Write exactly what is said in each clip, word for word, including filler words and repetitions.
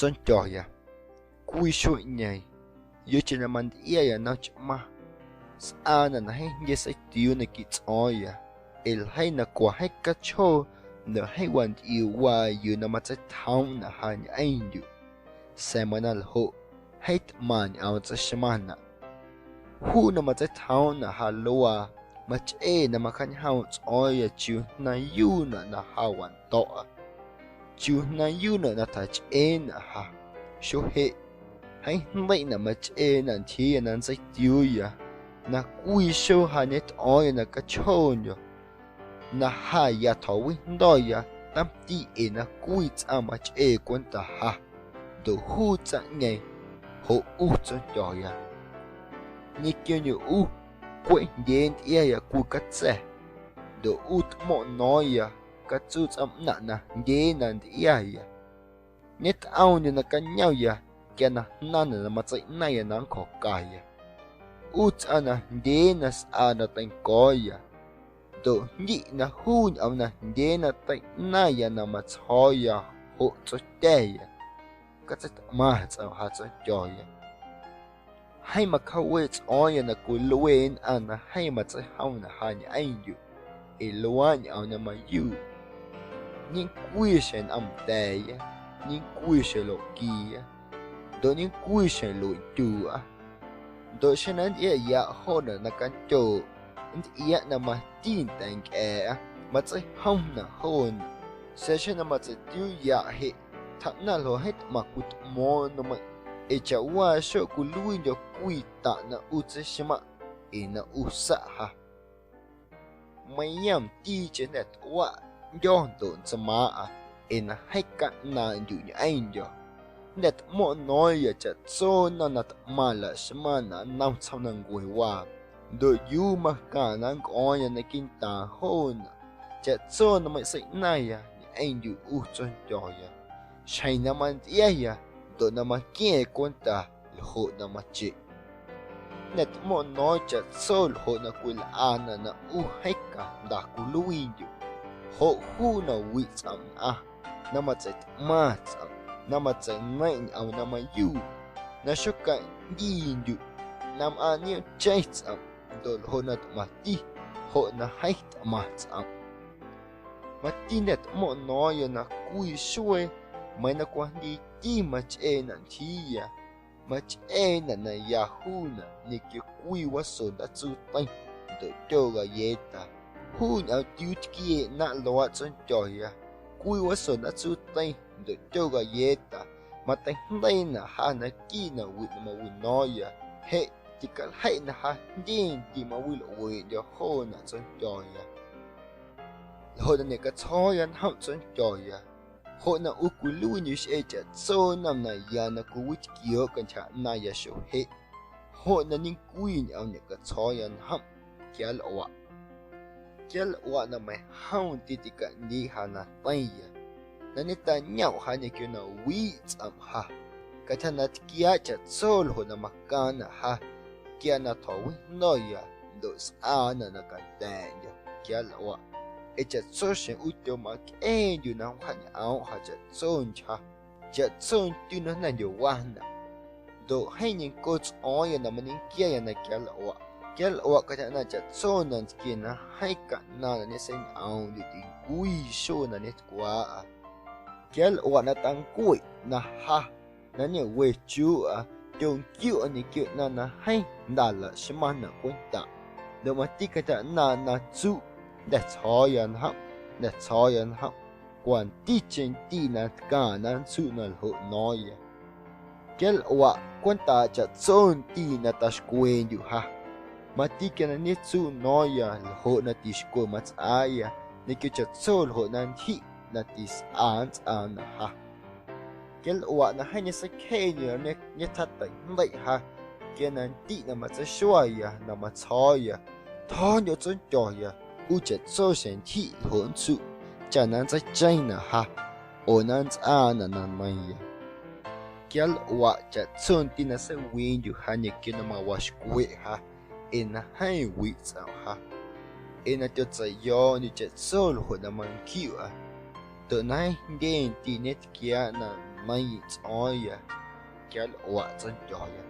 Tsontyo̱ya. Cwii xueeꞌñeeⁿ, yocheⁿ na mantyꞌiaya nnom chꞌmaⁿ, sꞌaanaꞌ na jeeⁿ jndye seitiuu naquiiꞌ tsꞌo̱o̱ⁿya, ee ljeii na cwa jeeⁿ cachjoo ndoꞌ jeeⁿ wantyꞌiu waa yuu na matseitjoomꞌnaꞌ ja ñꞌeⁿndyuꞌ, sa̱a̱ mana ljoꞌ jeeⁿ tꞌmaⁿ ñꞌoom tseixmaⁿnaꞌ. Juu na matseitjoomꞌnaꞌ ja luaa, machꞌee na macjaañjoomꞌ tsꞌo̱o̱ⁿya chiuu jnaⁿ yuunaꞌ na ja wando̱ꞌa, chiuu jnaⁿ yuunaꞌ na tjachꞌeenaꞌ ja. Xo jeꞌ, jeeⁿ jndeiꞌnaꞌ machꞌeenaꞌ ntyjiiya na nntseitiuuya na cwii xo ja ñetꞌo̱o̱ⁿya na cachjoondyo̱, na ja ya tjo̱wijndo̱ya tomti ee na cwii tsꞌaⁿ machꞌee cwenta ja, ndoꞌ juu tsaⁿꞌñeeⁿ joꞌ ꞌu tsontyo̱ya. Ñequiondyuꞌ ꞌu cweꞌ jndyee ntyꞌiaya cwii catsa̱, ndoꞌ ꞌu tꞌmo̱ⁿꞌ no̱o̱ⁿya catsuuꞌ tsꞌomꞌnaⁿꞌ na jndyee na ntyꞌiaya. Ñetꞌoomndyuꞌ na cañomya quia na jnaⁿnaꞌ na matseiꞌnaⁿya na nncjo̱caya. ꞌU tsꞌaⁿ na jndyee na sꞌaa na teinco̱o̱ya, ndoꞌ jndiꞌ na juu ñꞌoom na jndyee na teiꞌnaⁿya na matsjo̱o̱ya joꞌ tsotya̱ya. Catseitꞌmaⁿ tsꞌom ja tsontyo̱ya. Jeeⁿ macjaaweeꞌ tsꞌo̱o̱ⁿya na cwilue nnꞌaⁿ na jeeⁿ matseijomnaꞌ ja ñꞌeⁿndyuꞌ, ee luaaꞌ ñꞌoom na mayuuꞌ. Ñencwii xjeⁿ nꞌom nda̱a̱ya, ñencwii xjeⁿ loquiiya, ndoꞌ ñencwii xjeⁿ lueꞌ ndyuuꞌa. Ndoꞌ xeⁿ na nntyꞌiaꞌyaꞌ joonaꞌ na candyooꞌ, nntꞌiaaꞌ na mati nda̱a̱ ncꞌa̱a̱ꞌa, matseijomnaꞌ joonaꞌ. Sa̱a̱ xeⁿ na matseitiuuyaꞌ jeꞌ, tjaaꞌnaⁿ ljoꞌ jeeⁿ tꞌmaⁿ cwitꞌmo̱o̱ⁿ nmeiⁿꞌ, ee chaꞌwaa xueeꞌ cwiluiindyo̱ cwii taⁿꞌ na ꞌu tseixmaⁿꞌ ee na ꞌu saꞌ ja. Meiiⁿyomtiicheⁿ jnda̱ tꞌuaꞌndyo̱ ndoꞌ ntsmaaⁿꞌa ee na jeeⁿ caꞌnaaⁿꞌndyuꞌ ñꞌeⁿndyo̱. Jnda̱ tꞌmo̱ⁿꞌ no̱o̱ⁿya chaꞌtso nnom na tꞌmaⁿ laꞌxmaⁿnaꞌ nnom tsjoomnancuewaa, ndoꞌ yuu macaⁿnaꞌ nncꞌo̱o̱ⁿya naquiiꞌntaaⁿ joonaꞌ, chaꞌtso nmeiⁿꞌ seiꞌnaⁿya ñꞌeⁿndyuꞌ ꞌu tsontyo̱ya, xjeⁿ na mantyꞌiaya ndoꞌ na maquia̱ⁿ cwenta ljoꞌ na macheꞌ. Jnda̱ tꞌmo̱ⁿꞌ no̱o̱ⁿ chaꞌtso ljoꞌ na cwilꞌanaꞌ na ꞌu jeeⁿ cajnda cwiluiindyuꞌ, joꞌ juu na wiꞌ tsꞌomꞌ nnꞌaⁿ, na matseitꞌmaⁿ tsꞌomꞌ, na matseineiⁿꞌ ñꞌoom na mayuuꞌ, na xocaꞌndiindyuꞌ, na mꞌaaⁿ nioomꞌcheⁿ tsꞌomꞌ, ndoꞌ ljoꞌ na tꞌmaⁿti joꞌ na jeeⁿ tꞌmaⁿ tsꞌomꞌ. Mati jnda̱ tꞌmo̱ⁿꞌ no̱o̱ⁿya na cwii xuee, meiiⁿ na cwajndiiti machꞌeenaꞌ ntyjiiya, machꞌeenaꞌ na ya juunaꞌ ñequio cwii waso ndaatsuteiⁿ ndoꞌ tyo galleta. Juu ñꞌoom tiuu tquieeꞌ ꞌnaⁿꞌ luaaꞌ tsontyo̱ya, cwii waso ndaatsuteiⁿ ndoꞌ tyo galleta mateijndeiinaꞌ ja naquiiꞌ nawiꞌ na mawino̱o̱ⁿya, jeꞌ ticaljeiꞌ na ja jndye timawilꞌueeꞌndyo̱ joonaꞌ tsontyo̱ya. Ljoꞌ na ñeꞌcatsjo̱o̱ya njomꞌ tsontyo̱ya, joꞌ na ꞌu cwiluiindyuꞌ xꞌee chaꞌtso nnom naya na cwiwitquiooꞌ cantyja ꞌnaⁿya xo jeꞌ, joꞌ na ñencwii ñꞌoom ñeꞌcatsjo̱o̱ya njomꞌ quianlꞌuaꞌ. Quianlꞌuaꞌ na meiⁿjom titicaꞌndiiꞌ ja na teiⁿya, na ñetaꞌñomꞌ ja ñequio na wiꞌ tsꞌomꞌ ja, cantyja na tquiaaꞌ chaꞌtso ljoꞌ na macaⁿnaꞌ ja, quia na tjo̱wijndo̱ya ndoꞌ sꞌaanaꞌ na canda̱a̱ꞌndyo̱ quianlꞌuaꞌ, ee chaꞌtso xjeⁿ ꞌu tyomacꞌeendyuꞌ na wjaañꞌoomꞌ ja chaꞌtso ntyja, chaꞌtso ntyuu na jnda̱ ndyowanaꞌ. Ndoꞌ jeeⁿ ñenco tsꞌo̱o̱ⁿya na mañequiaya na quianlꞌuaꞌ. Quianlꞌuaꞌ cantyja ꞌnaaⁿꞌ chaꞌtso nantquie na jeeⁿ caꞌnaⁿ na ñeseiñꞌoomꞌndyuꞌ tincwii xuee na ñetcwaaꞌa. Quianlꞌuaꞌ na tancueꞌ na ja na ñewe chuuꞌa, tyonquiuꞌa ñequio ꞌnaⁿ na jeeⁿ jnda laꞌxmaⁿnaꞌ cwentaꞌ, ndoꞌ mati cantyja ꞌnaaⁿꞌ na tsuꞌ jnda̱ tsjo̱o̱ya njomꞌ, jnda̱ tsjo̱o̱ya njomꞌ, cwanticheⁿ ndiiꞌ na tcaaⁿ na nntsuꞌ na ljoꞌ no̱o̱ⁿya. Quianlꞌuaꞌ cwentaaꞌ chaꞌtso ndiiꞌ na taxcweendyuꞌ ja, mati quia na ñetsuꞌ no̱o̱ⁿya ljoꞌ na tixcwe matsꞌaaya ñequio chaꞌtso ljoꞌ na ntyjiꞌ na tisꞌa nntsꞌaanaꞌ ja. Quianlꞌuaꞌ na jeeⁿ ñeseicjeeꞌndyuꞌ na ñetjaateijndeiꞌ ja, quia na ndiꞌ na matseixuaya na matsjo̱o̱ya, tjo̱ndyoꞌ tsontyo̱ya, ꞌu chaꞌtso xjeⁿ ntyjiꞌ ljoꞌ nntsuꞌ, cha na nntseicheⁿnaꞌ ja, oo na nntsꞌaanaꞌ na neiiⁿya. Quianlꞌuaꞌ chaꞌtso ndiiꞌ na seiwiindyuꞌ ja ñequio na mawaxcweꞌ ja, ee na jeeⁿ wiꞌ tsꞌomꞌ ja, ee na tyotseiyo̱o̱ꞌndyuꞌ chaꞌtso ljoꞌ na manquiuꞌa. Ndoꞌ na jeeⁿ jndye ndiiꞌ ñetquiaaꞌ na neiiⁿ tsꞌo̱o̱ⁿya, quianlꞌuaꞌ tsondyo̱ya.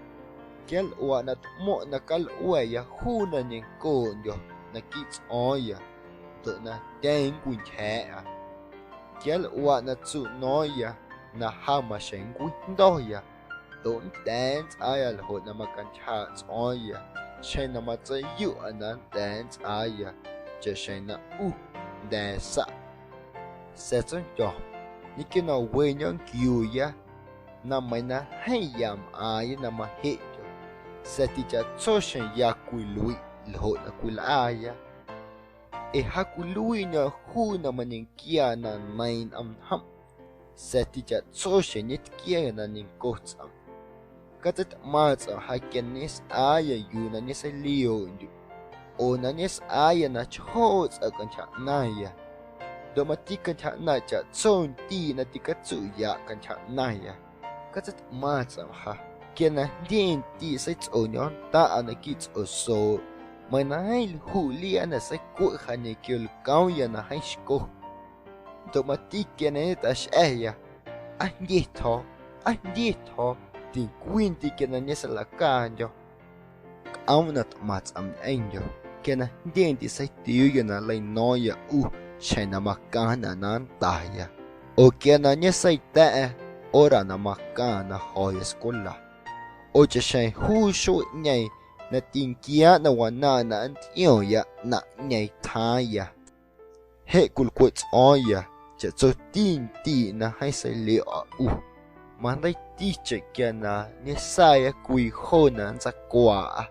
Quianlꞌuaꞌ na tꞌmo̱ⁿꞌ na calꞌua̱ya juu na ñencooꞌndyo̱ naquiiꞌ tsꞌo̱o̱ⁿya ndoꞌ na tyeⁿ nncwintyja̱a̱ꞌa. Quianlꞌuaꞌ na tsuꞌ no̱o̱ⁿya na ja maxjeⁿ nncwijndo̱ya ndoꞌ nnda̱a̱ nntsꞌaaya ljoꞌ na macantyjaaꞌ tsꞌo̱o̱ⁿya xjeⁿ na matseiyuꞌa na nnda̱a̱ nntsꞌaaya chaꞌxjeⁿ na ꞌu nda̱a̱ saꞌ. Sa̱a̱ tsondyo̱ ñequio na we ñoomnquiuuya na meiiⁿ na jeeⁿ ya mꞌaaⁿya na majeꞌndyo̱, sa̱a̱ tichaꞌtso xjeⁿ ya cwiluiꞌ ljoꞌ na cwilꞌaaya. Ee ja cwiluiiñê juu na mañequiaa na neiiⁿ nꞌom njomꞌ, sa̱a̱ tichaꞌtso xjeⁿ ñetquiaya na ñenco tsꞌom. Catseitꞌmaⁿ tsꞌom ja quia na ñesꞌaaya yuu na ñeseiliooꞌndyuꞌ oo na ñesꞌaaya na chjooꞌ tsꞌaⁿ cantyja ꞌnaⁿya. Ndoꞌ mati cantyja ꞌnaaⁿꞌ chaꞌtso ndiiꞌ na ticatsuꞌyaꞌ cantyja ꞌnaⁿya. Catseitꞌmaⁿ tsꞌom ja quia na jndye ndiiꞌ seitsꞌoño̱o̱ⁿ ndaꞌa naquiiꞌ tsꞌosooꞌ, meiiⁿ na jeeⁿ ljuꞌ liaa na seicueꞌ ja ñequio lcoomya na jeeⁿ xco. Ndoꞌ mati quia na ñetaꞌxꞌa̱ya: “Aa jndye tjo̱, aa jndye tjo̱, tincwinti quia na ñeseilaacaandyo̱.” Cꞌoomꞌ na tꞌmaⁿ tsꞌom ñꞌeⁿndyo̱ quia na jndye ndiiꞌ seitiuuya na nleino̱o̱ⁿya ꞌu xjeⁿ na macaⁿnaꞌ na nndaya, oo quia na ñeseita̱a̱ hora na macaⁿnaꞌ na jo̱ya scwela, oo chaꞌxjeⁿ juu xueꞌñeeⁿ na tinquiaaꞌ na wanaaⁿ na nntyꞌiomya ꞌnaⁿꞌñeeⁿ tjaaⁿya. Jeꞌ cwilcweꞌ tsꞌo̱o̱ⁿya chaꞌtsoti ndiiꞌ na jeeⁿ seilioꞌa ꞌu, majndeiiticheⁿ quia na ñesaaya cwii joo na nntseicwaaꞌa.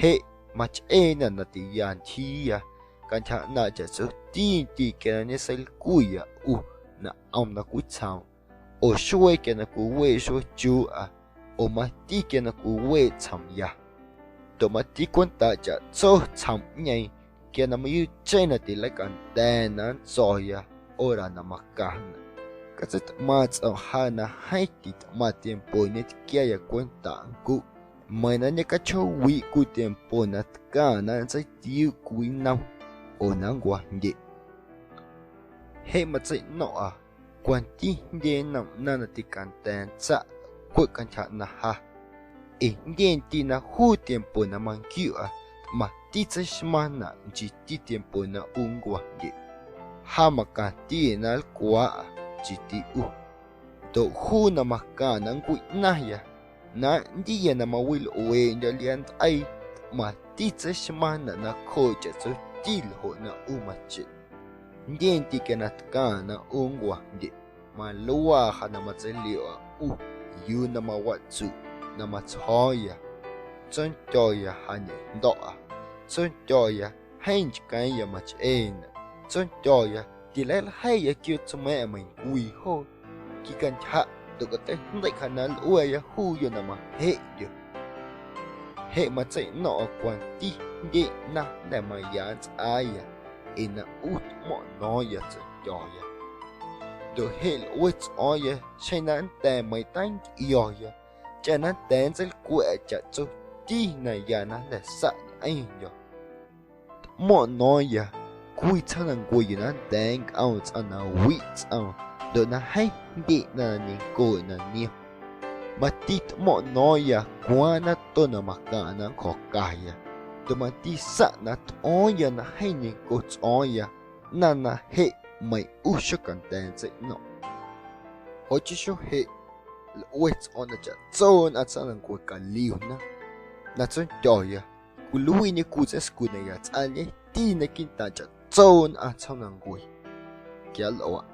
Jeꞌ machꞌeenaꞌ na tiya ntyjiiya cantyja ꞌnaaⁿꞌ chaꞌtsoti ndiiꞌ quia na ñeseilcwiya ꞌu na ꞌom na cwitsjoom, oo xuee quia na cwiweeꞌ xueechuuꞌa, oo mati quia na cwiweeꞌ tsjomya. Ndoꞌ mati cwentaaꞌ chaꞌtso tsjomꞌñeeⁿ quia na mayuuꞌcheⁿ na tileicanda̱a̱ na nntso̱ya hora na macaⁿnaꞌ. Catseitꞌmaaⁿ tsꞌom ja na jeeⁿ titꞌmaⁿ tiempo ñetquiaya cwenta nncuꞌ, meiiⁿ na ñecachjoowiꞌ cwii tiempo na tcaⁿnaꞌ na nntseitiuuꞌ cwii nnom oo na nncwajndyeꞌ. Jeꞌ matseiꞌno̱ⁿꞌa cwanti jndye nnom ꞌnaⁿ na ticanda̱a̱ ntsaꞌ cweꞌ cantyja ꞌnaⁿ ja. Ee jndye ndiiꞌ na juu tiempo na manquiuꞌa tꞌmaⁿti tseixmaⁿnaꞌ nchiiti tiempo na ꞌu nncwajndyeꞌ. Ja macaⁿti na nlcwaaꞌa, nchiiti ꞌu. Ndoꞌ juu na macaⁿnaꞌ nncwiꞌnaⁿya na nntiya na mawilꞌueeꞌndyo̱ liaantꞌeii, tꞌmaⁿti tseixmaⁿnaꞌ nacjooꞌ chaꞌtsoti ljoꞌ na ꞌu macheꞌ. Jndye ndiiꞌ quia na tcaⁿnaꞌ ꞌu nncwajndyeꞌ, maluaa ja na matseilioꞌa ꞌu yuu na mawatsuꞌ na matsjo̱o̱ya. Tsondyo̱ya ja ñeꞌjndo̱ꞌa, tsondyo̱ya jeeⁿ nchqueeⁿya machꞌeenaꞌ, tsondyo̱ya tileiljeiya quio tsmeiiⁿꞌaⁿ meiⁿcwii joo. Quicantyjaꞌ ndoꞌ cateijndeiꞌ ja na nlꞌueya juuyoꞌ na majeꞌndyo̱. Jeꞌ matseiꞌno̱ⁿꞌa cwanti jndye ꞌnaⁿ jnda̱ maya nntsꞌaaya ee na ꞌu tꞌmo̱ⁿꞌ no̱o̱ⁿya tsondyo̱ya. Ndoꞌ jeꞌ lꞌue tsꞌo̱o̱ⁿya xjeⁿ na nnda̱a̱ meiiⁿ tantyꞌio̱ya, cha na nnda̱a̱ nntseilcwaꞌa chaꞌtsoti naya na jnda̱ saꞌ ñꞌeⁿndyo̱. Tꞌmo̱ⁿꞌ no̱o̱ⁿya cwii tsjoomnancue yuu na nnda̱a̱ nncꞌoom tsꞌaⁿ na wiꞌ tsꞌoom ndoꞌ na jeeⁿ jndye ꞌnaⁿ na ñencooꞌ na niom. Mati tꞌmo̱ⁿꞌ no̱o̱ⁿya cwaaⁿ nato na macaⁿnaꞌ na nncjo̱caya, ndoꞌ mati saꞌ na tꞌo̱o̱ⁿya na jeeⁿ ñenco tsꞌo̱o̱ⁿya ꞌnaⁿ na jeꞌ meiⁿ ꞌu xocanda̱a̱ ntseiꞌno̱ⁿꞌ. Joꞌ chii xo jeꞌ lꞌue tsꞌo̱o̱ⁿ na chaꞌtso nnꞌaⁿ tsjoomnancue caliuna na tsondyo̱ya, cwiluiiñe cwii tsꞌiaaⁿ na ya tsꞌaañeti naquiiꞌntaaⁿ chaꞌtso nnꞌaⁿ tsjoomnancue. Quianlꞌuaꞌ,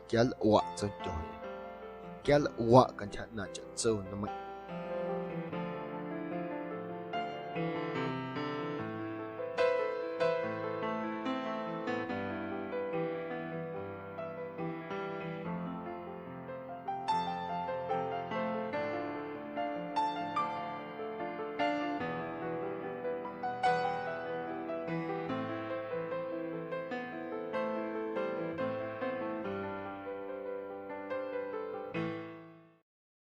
quianlꞌuaꞌ tsondyo̱ya, quianlꞌuaꞌ cantyja ꞌnaaⁿꞌ chaꞌtso nmeiⁿꞌ.